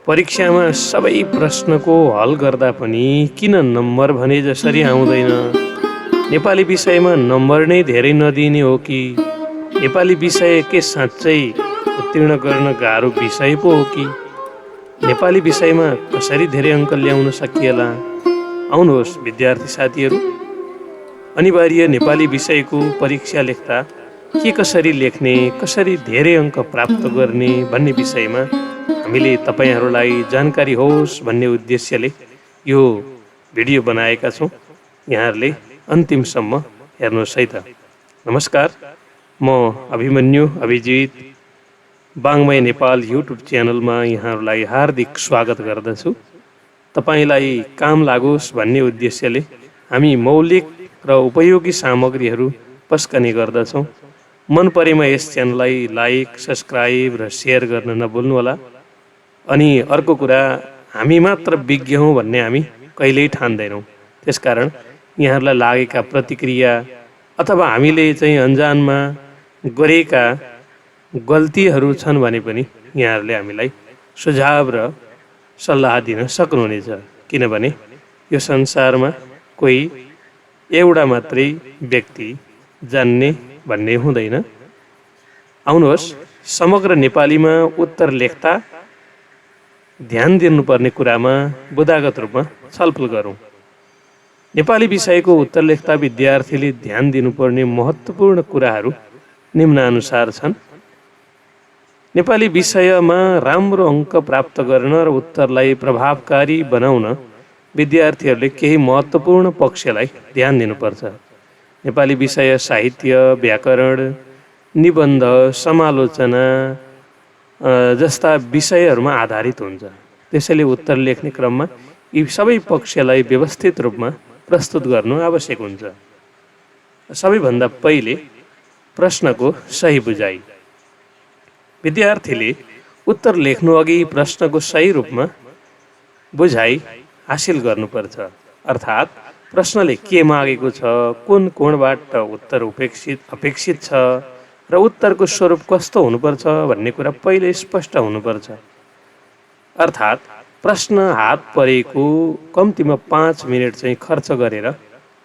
परीक्षामा सबै प्रश्नको हल गर्दा पनि किन नम्बर भने जसरी आउँदैन? नेपाली विषयमा नम्बर नै धेरै नदिने हो कि नेपाली विषय के साँच्चै उत्तीर्ण गर्न गाह्रो विषय पो हो कि? नेपाली विषयमा कसरी धेरै अङ्क ल्याउन सकिएला? आउनुहोस् विद्यार्थी साथीहरू, अनिवार्य नेपाली विषयको परीक्षा लेख्दा के कसरी लेख्ने, कसरी धेरै अङ्क प्राप्त गर्ने भन्ने विषयमा हामीले तपाईँहरूलाई जानकारी होस् भन्ने उद्देश्यले यो भिडियो बनाएका छौँ। यहाँहरूले अन्तिमसम्म हेर्नुहोस् है त। नमस्कार, म अभिमन्यु अभिजित बाङ्मय नेपाल युट्युब च्यानलमा यहाँहरूलाई हार्दिक स्वागत गर्दछु। तपाईँलाई काम लागोस् भन्ने उद्देश्यले हामी मौलिक र उपयोगी सामग्रीहरू पस्कने गर्दछौँ। मन परेमा यस च्यानललाई लाइक, सब्सक्राइब र सेयर गर्न नभुल्नुहोला। अनि अर्को कुरा, हामी मात्र विज्ञ हौँ भन्ने हामी कहिल्यै ठान्दैनौँ। त्यसकारण यहाँहरूलाई लागेका प्रतिक्रिया अथवा हामीले चाहिँ अन्जानमा गरेका गल्तीहरू छन् भने पनि यहाँहरूले हामीलाई सुझाव र सल्लाह दिन सक्नुहुनेछ। किनभने यो संसारमा कोही एउटा मात्रै व्यक्ति जान्ने भन्ने हुँदैन। आउनुहोस्, समग्र नेपालीमा उत्तर लेख्दा ध्यान दिनुपर्ने कुरामा बुदागत रूपमा छलफल गरौँ। नेपाली विषयको उत्तर लेख्दा विद्यार्थीले ध्यान दिनुपर्ने महत्त्वपूर्ण कुराहरू निम्नानुसार छन्। नेपाली विषयमा राम्रो अङ्क प्राप्त गर्न र उत्तरलाई प्रभावकारी बनाउन विद्यार्थीहरूले केही महत्त्वपूर्ण पक्षलाई ध्यान दिनुपर्छ। नेपाली विषय साहित्य, व्याकरण, निबन्ध, समालोचना जस्ता विषयहरूमा आधारित हुन्छ। त्यसैले उत्तर लेख्ने क्रममा यी सबै पक्षलाई व्यवस्थित रूपमा प्रस्तुत गर्नु आवश्यक हुन्छ। सबैभन्दा पहिले प्रश्नको सही बुझाइ। विद्यार्थीले उत्तर लेख्नु अघि प्रश्नको सही रूपमा बुझाइ हासिल गर्नुपर्छ। अर्थात् प्रश्नले के मागेको छ, कुन कोणबाट उत्तर अपेक्षित छ र उत्तरको स्वरूप कस्तो हुनुपर्छ भन्ने कुरा पहिले स्पष्ट हुनुपर्छ। अर्थात् प्रश्न हात परेको कम्तीमा 5 मिनट चाहिँ खर्च गरेर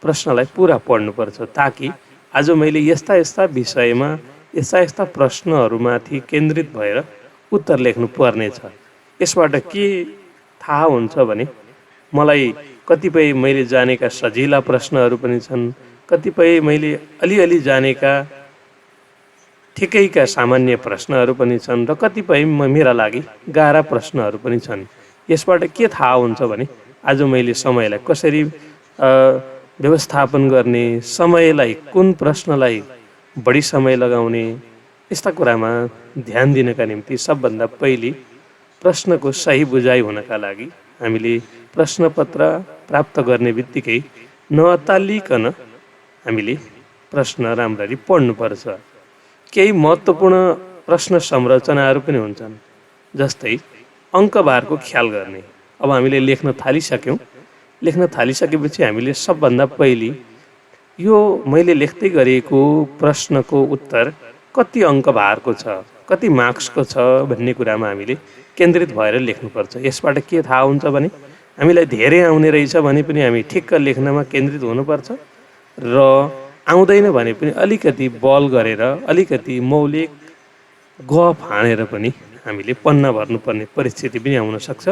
प्रश्नलाई पुरा पढ्नुपर्छ, ताकि आज मैले यस्ता विषयमा यस्ता प्रश्नहरूमाथि केन्द्रित भएर उत्तर लेख्नु पर्नेछ। यसबाट के थाहा हुन्छ भने मलाई कतिपय मैले जानेका सजिला प्रश्नहरू पनि छन्, कतिपय मैले अलिअलि जानेका ठिकैका सामान्य प्रश्नहरू पनि छन् र कतिपय मेरा लागि गाह्रा प्रश्नहरू पनि छन्। यसबाट के थाहा हुन्छ भने आज मैले समयलाई कसरी व्यवस्थापन गर्ने, समयलाई कुन प्रश्नलाई बढी समय लगाउने, यस्ता कुरामा ध्यान दिनका निम्ति सबभन्दा पहिले प्रश्नको सही बुझाइ हुनका लागि हामीले प्रश्नपत्र प्राप्त गर्ने बित्तिकै नअत्तालिकन हामीले प्रश्न राम्ररी पढ्नुपर्छ। केही महत्त्वपूर्ण प्रश्न संरचनाहरू पनि हुन्छन्, जस्तै अङ्कभारको ख्याल गर्ने। अब हामीले लेख्न थालिसक्यौँ। लेख्न थालिसकेपछि हामीले सबभन्दा पहिले यो मैले लेख्दै गरेको प्रश्नको उत्तर कति अङ्कभारको छ, कति मार्क्सको छ भन्ने कुरामा हामीले केन्द्रित भएर लेख्नुपर्छ। यसबाट के थाहा हुन्छ भने हामीलाई धेरै आउने रहेछ भने पनि हामी ठिक्क लेख्नमा केन्द्रित हुनुपर्छ र आउँदैन भने पनि अलिकति बल गरेर, अलिकति मौलिक गफ हानेर पनि हामीले पन्ना भर्नुपर्ने परिस्थिति पनि आउन सक्छ।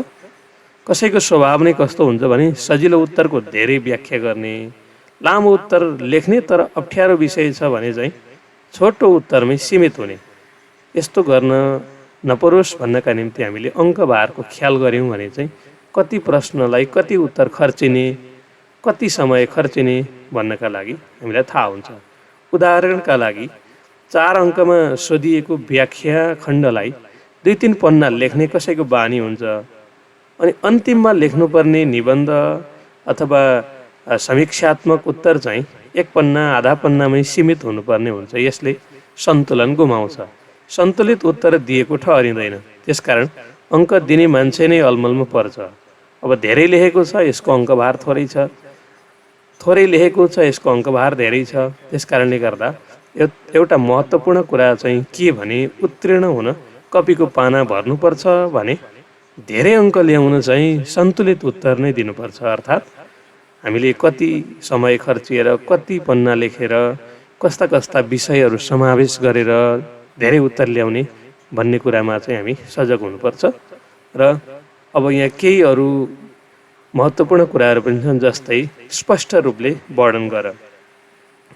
कसैको स्वभाव नै कस्तो हुन्छ भने सजिलो उत्तरको धेरै व्याख्या गर्ने, लामो उत्तर लेख्ने तर अप्ठ्यारो विषय छ भने चाहिँ छोटो उत्तरमै सीमित हुने। यस्तो गर्न नपरोस् भन्नका निम्ति हामीले अङ्कभारको ख्याल गऱ्यौँ भने चाहिँ कति प्रश्नलाई कति उत्तर खर्चिने, कति समय खर्चिने भन्नका लागि हामीलाई थाहा हुन्छ। उदाहरणका लागि 4 अङ्कमा सोधिएको व्याख्या खण्डलाई 2-3 पन्ना लेख्ने कसैको बानी हुन्छ। अनि अन्तिममा लेख्नुपर्ने निबन्ध अथवा समीक्षात्मक उत्तर चाहिँ 1 पन्ना, आधा पन्नामै सीमित हुनुपर्ने हुन्छ। यसले सन्तुलन गुमाउँछ, सन्तुलित उत्तर दिएको ठहरिँदैन। त्यसकारण अङ्क दिने मान्छे नै अलमलमा पर्छ। अब धेरै लेखेको छ, यसको अङ्कभार थोरै छ, थोरै लेखेको छ, यसको अङ्कभार धेरै छ। त्यसकारणले गर्दा एउटा महत्त्वपूर्ण कुरा चाहिँ के भने उत्तीर्ण हुन कपीको पाना भर्नुपर्छ भने धेरै अङ्क ल्याउन चाहिँ सन्तुलित उत्तर नै दिनुपर्छ। अर्थात् हामीले कति समय खर्चिएर कति पन्ना लेखेर कस्ता कस्ता विषयहरू समावेश गरेर धेरै उत्तर ल्याउने भन्ने कुरामा चाहिँ हामी सजग हुनुपर्छ। र अब यहाँ केही अरू महत्त्वपूर्ण कुराहरू पनि छन्, जस्तै स्पष्ट रूपले वर्णन गर।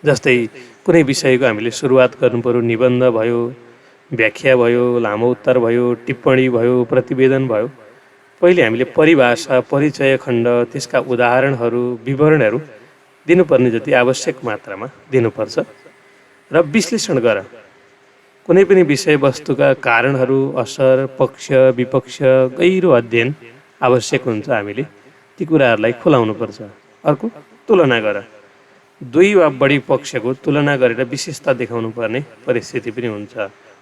जस्तै कुनै विषयको हामीले सुरुवात गर्नु पर्यो, निबन्ध भयो, व्याख्या भयो, लामो उत्तर भयो, टिप्पणी भयो, प्रतिवेदन भयो। पहिले हामीले परिभाषा, परिचय खण्ड, त्यसका उदाहरणहरू, विवरणहरू दिनुपर्ने जति आवश्यक मात्रामा दिनुपर्छ। र विश्लेषण गर। कुनै पनि विषयवस्तुका कारणहरू, असर, पक्ष विपक्ष गहिरो अध्ययन आवश्यक हुन्छ। हामीले ती कुराहरूलाई खुलाउनुपर्छ। अर्को, तुलना गर। दुई वा बढी पक्षको तुलना गरेर विशेषता देखाउनु पर्ने परिस्थिति पनि हुन्छ।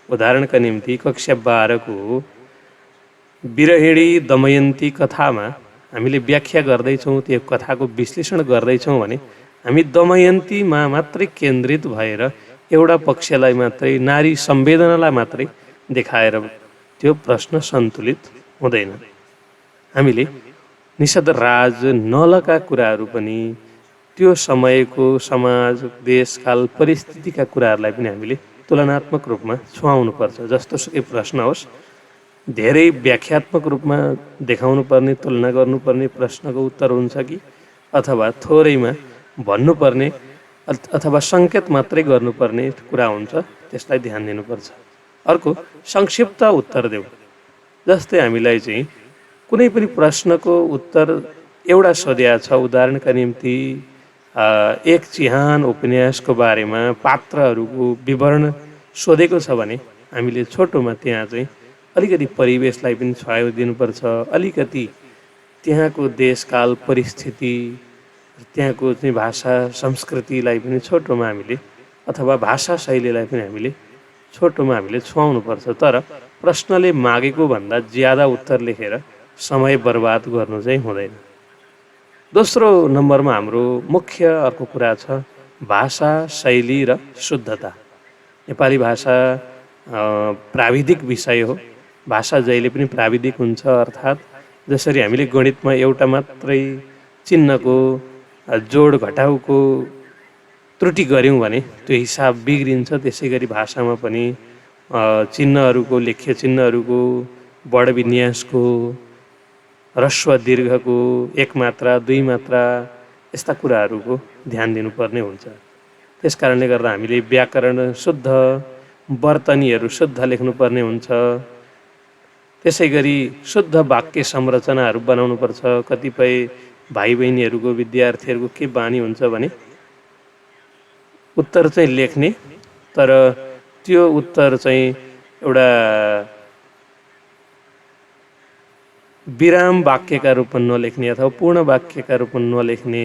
उदाहरणका निम्ति कक्षा 12 को विरहिणी दमयन्ती कथामा हामीले व्याख्या गर्दैछौँ, त्यो कथाको विश्लेषण गर्दैछौँ भने हामी दमयन्तीमा मात्रै केन्द्रित भएर एउटा पक्षलाई मात्रै, नारी संवेदनालाई मात्रै देखाएर त्यो प्रश्न सन्तुलित हुँदैन। हामीले निषद राज नलका कुराहरू पनि, त्यो समयको समाज, देशकाल, परिस्थितिका कुराहरूलाई पनि हामीले तुलनात्मक रूपमा छुवाउनुपर्छ। जस्तोसुकै प्रश्न होस्, धेरै व्याख्यात्मक रूपमा देखाउनु पर्ने, तुलना गर्नुपर्ने प्रश्नको उत्तर हुन्छ कि अथवा थोरैमा भन्नुपर्ने अथवा सङ्केत मात्रै गर्नुपर्ने कुरा हुन्छ, त्यसलाई ध्यान दिनुपर्छ। अर्को, संक्षिप्त उत्तर देऊ। जस्तै हामीलाई चाहिँ कुनै पनि प्रश्नको उत्तर एउटा सोधिया छ, उदाहरणका निम्ति एक चिहान उपन्यासको बारेमा पात्रहरूको विवरण सोधेको छ भने हामीले छोटोमा त्यहाँ चाहिँ अलिकति परिवेशलाई पनि छायो दिनुपर्छ, अलिकति त्यहाँको देशकाल परिस्थिति, त्यहाँको चाहिँ भाषा संस्कृतिलाई पनि छोटोमा हामीले अथवा भाषा शैलीलाई पनि हामीले छोटोमा हामीले छुवाउनुपर्छ। तर प्रश्नले मागेको भन्दा ज्यादा उत्तर लेखेर समय बर्बाद गर्नु चाहिँ हुँदैन। दोस्रो नम्बरमा हाम्रो मुख्य अर्को कुरा छ भाषा शैली र शुद्धता। नेपाली भाषा प्राविधिक विषय हो। भाषा जहिले पनि प्राविधिक हुन्छ। अर्थात् जसरी हामीले गणितमा एउटा मात्रै चिन्हको जोड घटाउको त्रुटि गऱ्यौँ भने त्यो हिसाब बिग्रिन्छ, त्यसै गरी भाषामा पनि चिन्हहरूको, लेख्य चिन्हहरूको, वर्ण विन्यासको, ह्रस्व दीर्घको, एक मात्रा, दुई मात्रा, यस्ता कुराहरूको ध्यान दिनुपर्ने हुन्छ। त्यस कारणले गर्दा हामीले व्याकरण शुद्ध, वर्तनीहरू शुद्ध लेख्नुपर्ने हुन्छ। त्यसै गरी शुद्ध वाक्य संरचनाहरू बनाउनुपर्छ। कतिपय भाइ बहिनीहरूको, विद्यार्थीहरूको के बानी हुन्छ भने उत्तर चाहिँ लेख्ने, तर त्यो उत्तर चाहिँ एउटा विराम वाक्यका रूपमा नलेख्ने अथवा पूर्ण वाक्यका रूपमा नलेख्ने,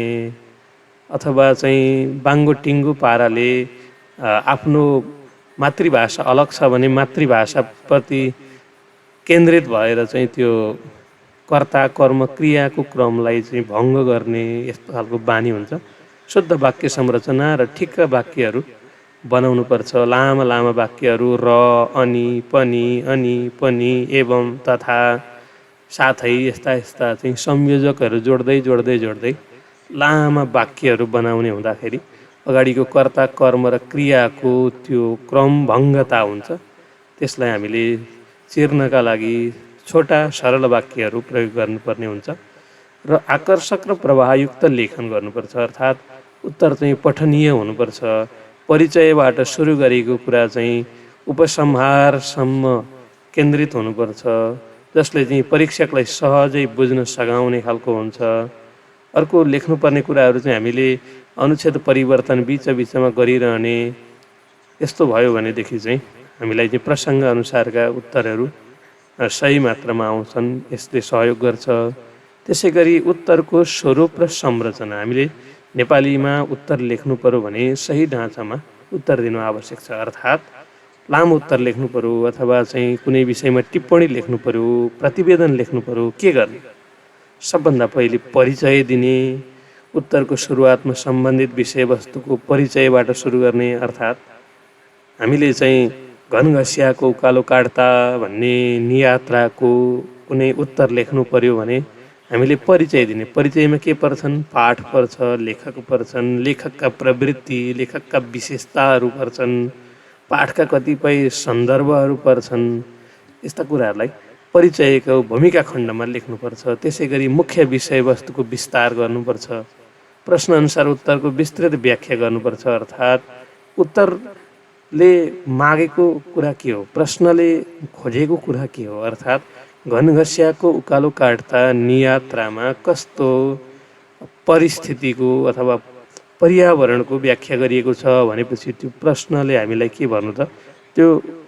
अथवा चाहिँ बाङ्गो टिङ्गो पाराले आफ्नो मातृभाषा अलग छ भने मातृभाषाप्रति केन्द्रित भएर चाहिँ त्यो कर्ता कर्म क्रियाको क्रमलाई चाहिँ भङ्ग गर्ने, यस्तो खालको बानी हुन्छ। शुद्ध वाक्य संरचना र ठिक्क वाक्यहरू बनाउनुपर्छ। लामा लामा वाक्यहरू र, अनि, पनि, एवं, तथा, साथै यस्ता यस्ता चाहिँ संयोजकहरू जोड्दै लामा वाक्यहरू बनाउने हुँदाखेरि अगाडिको कर्ता कर्म र क्रियाको त्यो क्रमभङ्गता हुन्छ। त्यसलाई हामीले चिर्नका लागि छोटा सरल वाक्यहरू प्रयोग गर्नुपर्ने हुन्छ र आकर्षक र प्रवाहयुक्त लेखन गर्नुपर्छ। अर्थात् उत्तर चाहिँ पठनीय हुनुपर्छ। परिचयबाट सुरु गरेको कुरा चाहिँ उपसंहारसम्म केन्द्रित हुनुपर्छ, जसले चाहिँ परीक्षकलाई सहजै बुझ्न सघाउने खालको हुन्छ। अर्को, लेख्नुपर्ने कुराहरू चाहिँ हामीले अनुच्छेद परिवर्तन बिचमा गरिरहने, यस्तो भयो भनेदेखि चाहिँ हामीलाई चाहिँ प्रसङ्ग अनुसारका उत्तरहरू सही मात्रामा आउँछन्, यसले सहयोग गर्छ। त्यसै गरी उत्तरको स्वरूप र संरचना, हामीले नेपालीमा उत्तर लेख्नु पर्यो भने सही ढाँचामा उत्तर दिनु आवश्यक छ। अर्थात् लामो उत्तर लेख्नु पर्यो अथवा चाहिँ कुनै विषयमा टिप्पणी लेख्नु पर्यो, प्रतिवेदन लेख्नु पर्यो, के गर्ने? सबभन्दा पहिले परिचय दिने, उत्तरको सुरुवातमा सम्बन्धित विषयवस्तुको परिचयबाट सुरु गर्ने। अर्थात् हामीले चाहिँ घनघसियाको उकालो काट्दा भन्ने नियात्राको कुनै उत्तर लेख्नु पर्यो भने हामीले परिचय दिने। परिचयमा के पर्छन्? पाठ पर्छ, लेखक पर्छन्, लेखकका प्रवृत्ति, लेखकका विशेषताहरू पर्छन्, पाठका कतिपय सन्दर्भहरू पर्छन्। यस्ता कुराहरूलाई परिचयको भूमिका खण्डमा लेख्नुपर्छ। त्यसै गरी मुख्य विषयवस्तुको विस्तार गर्नुपर्छ। प्रश्नअनुसार उत्तरको विस्तृत व्याख्या गर्नुपर्छ। अर्थात् उत्तरले मागेको कुरा के हो, प्रश्नले खोजेको कुरा के हो। अर्थात् घनघसियाको उकालो काट्दा नियात्रामा कस्तो परिस्थितिको अथवा पर्यावरणको व्याख्या गरिएको छ भनेपछि त्यो प्रश्नले हामीलाई के भन्नु त, त्यो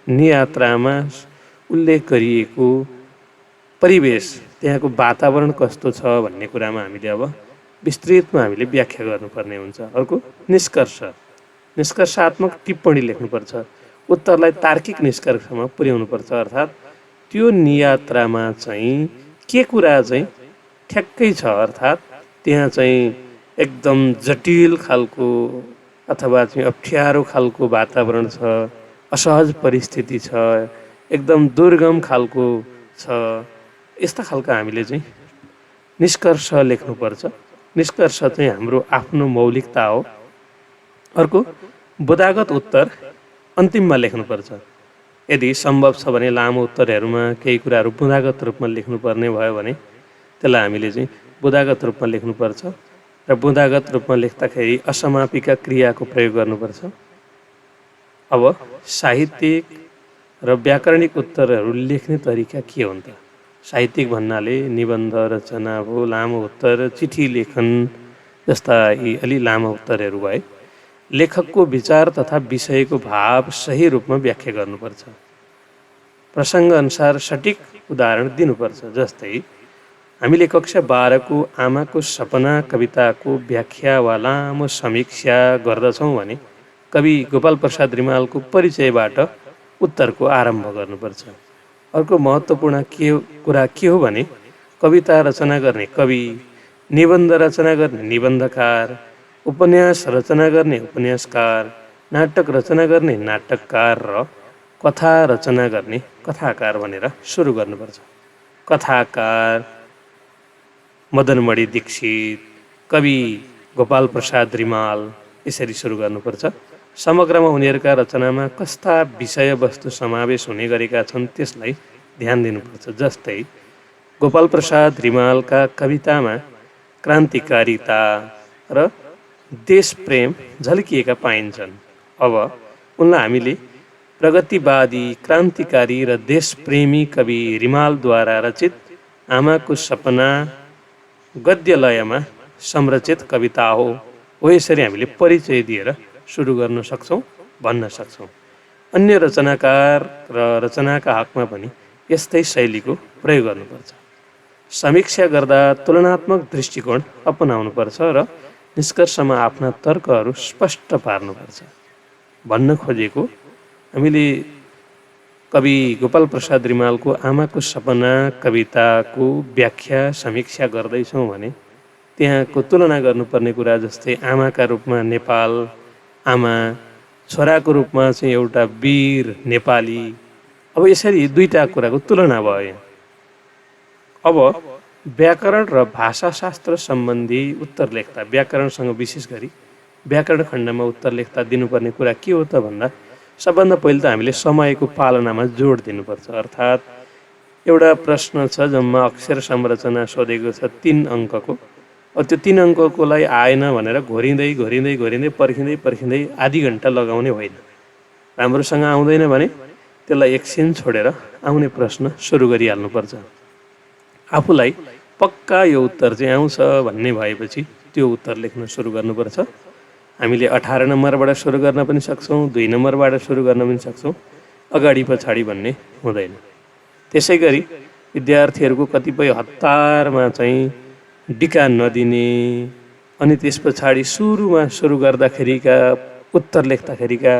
नियात्रामा उल्लेख गरिएको परिवेश, त्यहाँको वातावरण कस्तो छ भन्ने कुरामा हामीले अब विस्तृतमा हामीले व्याख्या गर्नुपर्ने हुन्छ। अर्को निष्कर्ष, निष्कर्षात्मक टिप्पणी लेख्नुपर्छ। उत्तरलाई तार्किक निष्कर्षमा पुर्याउनुपर्छ। अर्थात् त्यो नियात्रामा चाहिँ के कुरा चाहिँ ठ्याक्कै छ, अर्थात् त्यहाँ चाहिँ एकदम जटिल खालको अथवा चाहिँ अप्ठ्यारो खालको वातावरण छ, असहज परिस्थिति छ, एकदम दुर्गम खालको छ, यस्ता खालका हामीले चाहिँ निष्कर्ष लेख्नुपर्छ। निष्कर्ष चाहिँ हाम्रो आफ्नो मौलिकता हो। अर्को बुदागत उत्तर अन्तिममा लेख्नुपर्छ। यदि सम्भव छ भने लामो उत्तरहरूमा केही कुराहरू बुदागत रूपमा लेख्नुपर्ने भयो भने त्यसलाई हामीले चाहिँ बुदागत रूपमा लेख्नुपर्छ। र बुदागत रूपमा लेख्दाखेरि असमापिका क्रियाको प्रयोग गर्नुपर्छ। अब साहित्यिक र व्याकरणिक उत्तरहरू लेख्ने तरिका के हो त? साहित्यिक भन्नाले निबन्ध रचना हो, लामो उत्तर, चिठी लेखन जस्ता यी अलि लामो उत्तरहरू भए। लेखकको विचार तथा विषयको भाव सही रूपमा व्याख्या गर्नुपर्छ। प्रसङ्गअनुसार सटिक उदाहरण दिनुपर्छ। जस्तै हामीले कक्षा 12 को आमाको सपना कविताको व्याख्या वा लामो समीक्षा गर्दछौँ भने कवि गोपाल प्रसाद रिमालको परिचयबाट उत्तरको आरम्भ गर्नुपर्छ। अर्को महत्त्वपूर्ण कुरा के हो भने कविता रचना गर्ने कवि, निबन्ध रचना गर्ने निबन्धकार, उपन्यास रचना गर्ने उपन्यासकार, नाटक रचना गर्ने नाटककार र कथा रचना गर्ने कथाकार भनेर सुरु गर्नुपर्छ। कथाकार मदनमणि दीक्षित, कवि गोपाल प्रसाद रिमाल, यसरी सुरु गर्नुपर्छ। समग्रमा उनीहरूका रचनामा कस्ता विषयवस्तु समावेश हुने गरेका छन् त्यसलाई ध्यान दिनुपर्छ। जस्तै गोपाल प्रसाद रिमालका कवितामा क्रान्तिकारिता र देशप्रेम झल्किएका पाइन्छन्। अब उनलाई हामीले प्रगतिवादी, क्रान्तिकारी र देशप्रेमी कवि रिमालद्वारा रचित आमाको सपना गद्यलयमा संरचित कविता हो यसरी हामीले परिचय दिएर सुरु गर्न सक्छौँ, भन्न सक्छौँ। अन्य रचनाकार र रचनाका हकमा पनि यस्तै शैलीको प्रयोग गर्नुपर्छ। समीक्षा गर्दा तुलनात्मक दृष्टिकोण अपनाउनुपर्छ र निष्कर्षमा आफ्ना तर्कहरू स्पष्ट पार्नुपर्छ। भन्न खोजेको हामीले कवि गोपाल प्रसाद रिमालको आमाको सपना कविताको व्याख्या समीक्षा गर्दैछौँ भने त्यहाँको तुलना गर्नुपर्ने कुरा जस्तै आमाका रूपमा नेपाल आमा, छोराको रूपमा चाहिँ एउटा वीर नेपाली। अब यसरी दुईटा कुराको तुलना भयो। अब व्याकरण र भाषाशास्त्र सम्बन्धी उत्तर लेख्दा, व्याकरणसँग विशेष गरी व्याकरण खण्डमा उत्तर लेख्दा दिनुपर्ने कुरा के हो त भन्दा सबभन्दा पहिले त हामीले समयको पालनामा जोड दिनुपर्छ। अर्थात् एउटा प्रश्न छ जम्मा अक्षर संरचना सोधेको छ 3 अङ्कको। अब त्यो 3 अङ्ककोलाई आएन भनेर घोरिँदै पर्खिँदै आधी घन्टा लगाउने होइन। राम्रोसँग आउँदैन भने त्यसलाई एकछिन छोडेर आउने प्रश्न सुरु गरिहाल्नुपर्छ। आफूलाई पक्का यो उत्तर चाहिँ आउँछ भन्ने भएपछि त्यो उत्तर लेख्न सुरु गर्नुपर्छ। हामीले 18 नम्बरबाट सुरु गर्न पनि सक्छौँ, 2 नम्बरबाट सुरु गर्न पनि सक्छौँ, अगाडि पछाडि भन्ने हुँदैन। त्यसै गरी विद्यार्थीहरूको कतिपय हतारमा चाहिँ डिका नदिने, अनि त्यस पछाडि सुरुमा सुरु गर्दाखेरिका उत्तर लेख्दाखेरिका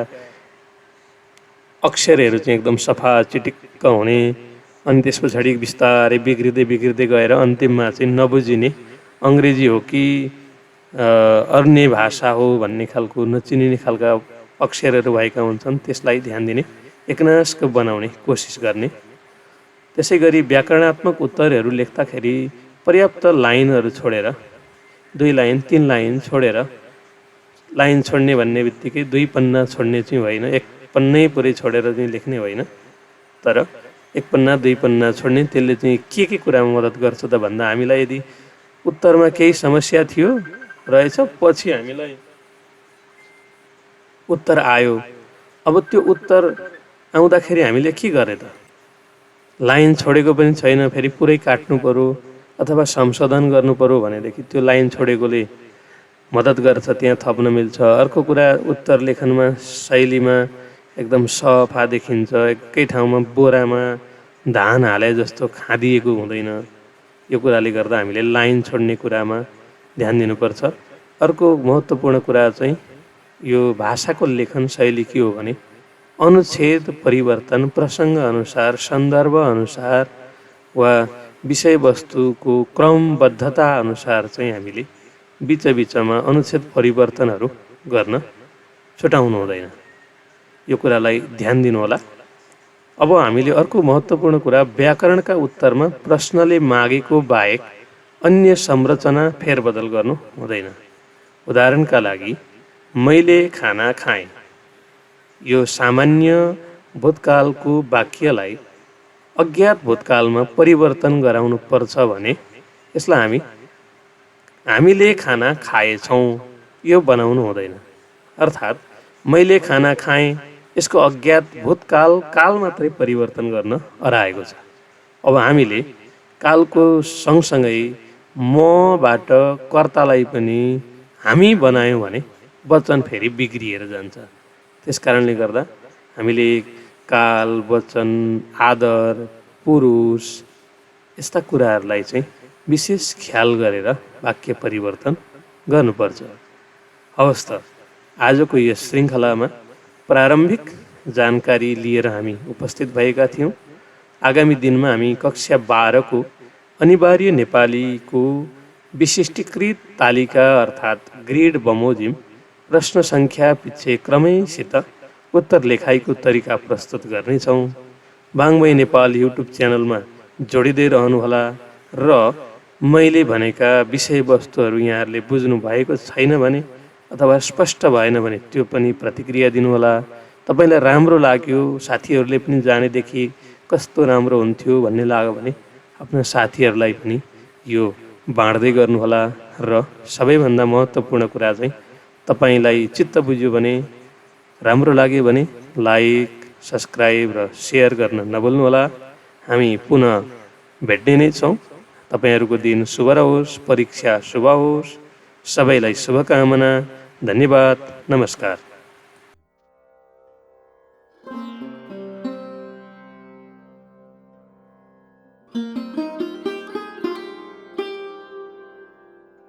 अक्षरहरू चाहिँ एकदम सफा चिटिक्क हुने, अनि त्यस पछाडि बिस्तारै बिग्रिँदै गएर अन्तिममा चाहिँ नबुझिने अङ्ग्रेजी हो कि अन्य भाषा हो भन्ने खालको नचिनिने खालका अक्षरहरू भएका हुन्छन्। त्यसलाई ध्यान दिने एकनास्क बनाउने कोसिस गर्ने। त्यसै गरी व्याकरणात्मक उत्तरहरू लेख्दाखेरि पर्याप्त लाइनहरू छोडेर 2 लाइन 3 लाइन छोडेर, लाइन छोड्ने भन्ने बित्तिकै 2 पन्ना छोड्ने चाहिँ होइन, 1 पन्नै पुरै छोडेर चाहिँ लेख्ने होइन, तर 1 पन्ना 2 पन्ना छोड्ने। त्यसले चाहिँ के कुरामा मद्दत गर्छ त भन्दा हामीलाई यदि उत्तरमा केही समस्या थियो रहेछ, पछि हामीलाई उत्तर आयो, अब त्यो उत्तर आउँदाखेरि हामीले के गरे त? लाइन छोडेको पनि छैन, फेरि पुरै काट्नु पर्यो अथवा संशोधन गर्नु पर्यो भनेदेखि त्यो लाइन छोडेकोले मद्दत गर्छ, त्यहाँ थप्न मिल्छ। अर्को कुरा, उत्तर लेखनमा शैलीमा एकदम सफा देखिन्छ, एकै ठाउँमा बोरामा धान हाले जस्तो खादिएको हुँदैन। यो कुराले गर्दा हामीले लाइन छोड्ने कुरामा ध्यान दिनुपर्छ। अर्को महत्त्वपूर्ण कुरा चाहिँ यो भाषाको लेखन शैली के हो भने अनुच्छेद परिवर्तन प्रसङ्ग अनुसार, सन्दर्भ अनुसार वा विषयवस्तुको क्रमबद्धता अनुसार चाहिँ हामीले बिचबिचमा अनुच्छेद परिवर्तनहरू गर्न छुटाउनु हुँदैन। यो कुरालाई ध्यान दिनुहोला। अब हामीले अर्को महत्त्वपूर्ण कुरा, व्याकरणका उत्तरमा प्रश्नले मागेको बाहेक अन्य संरचना फेरबदल गर्नु हुँदैन। उदाहरणका लागि, मैले खाना खाएँ, यो सामान्य भूतकालको वाक्यलाई अज्ञात भूतकालमा परिवर्तन गराउनु पर्छ भने यसलाई हामीले खाना खाएछौँ यो बनाउनु हुँदैन। अर्थात् मैले खाना खाएँ यसको अज्ञात भूतकाल काल मात्रै परिवर्तन गर्न अराएको छ। अब हामीले कालको सँगसँगै मबाट कर्तालाई पनि हामी बनायौँ भने वचन फेरि बिग्रिएर जान्छ। त्यस कारणले गर्दा हामीले काल, वचन, आदर, पुरुष यस्ता कुराहरूलाई चाहिँ विशेष ख्याल गरेर वाक्य परिवर्तन गर्नुपर्छ। हवस् त, आजको यस श्रृङ्खलामा प्रारम्भिक जानकारी लिएर हामी उपस्थित भएका थियौँ। आगामी दिनमा हामी कक्षा 12 को अनिवार्य नेपालीको विशिष्टीकृत तालिका अर्थात् ग्रिड बमोजिम प्रश्न सङ्ख्या पछि क्रमैसित उत्तर लेखाइको तरिका प्रस्तुत गर्नेछौँ। बाङ्मय नेपाल युट्युब च्यानलमा जोडिँदै रहनुहोला र मैले भनेका विषयवस्तुहरू यहाँहरूले बुझ्नु भएको छैन भने अथवा स्पष्ट भएन भने त्यो पनि प्रतिक्रिया दिनुहोला। तपाईँलाई राम्रो लाग्यो, साथीहरूले पनि जानेदेखि कस्तो राम्रो हुन्थ्यो भन्ने लाग्यो भने आफ्ना साथीहरूलाई पनि यो बाँड्दै गर्नुहोला। र सबैभन्दा महत्त्वपूर्ण कुरा चाहिँ तपाईँलाई चित्त बुझ्यो भने, राम्रो लाग्यो भने लाइक, सब्सक्राइब र सेयर गर्न नभुल्नुहोला। हामी पुनः भेट्ने नै छौँ। तपाईँहरूको दिन शुभ रहोस्, परीक्षा शुभ होस्। सबैलाई शुभकामना। धन्यवाद। नमस्कार।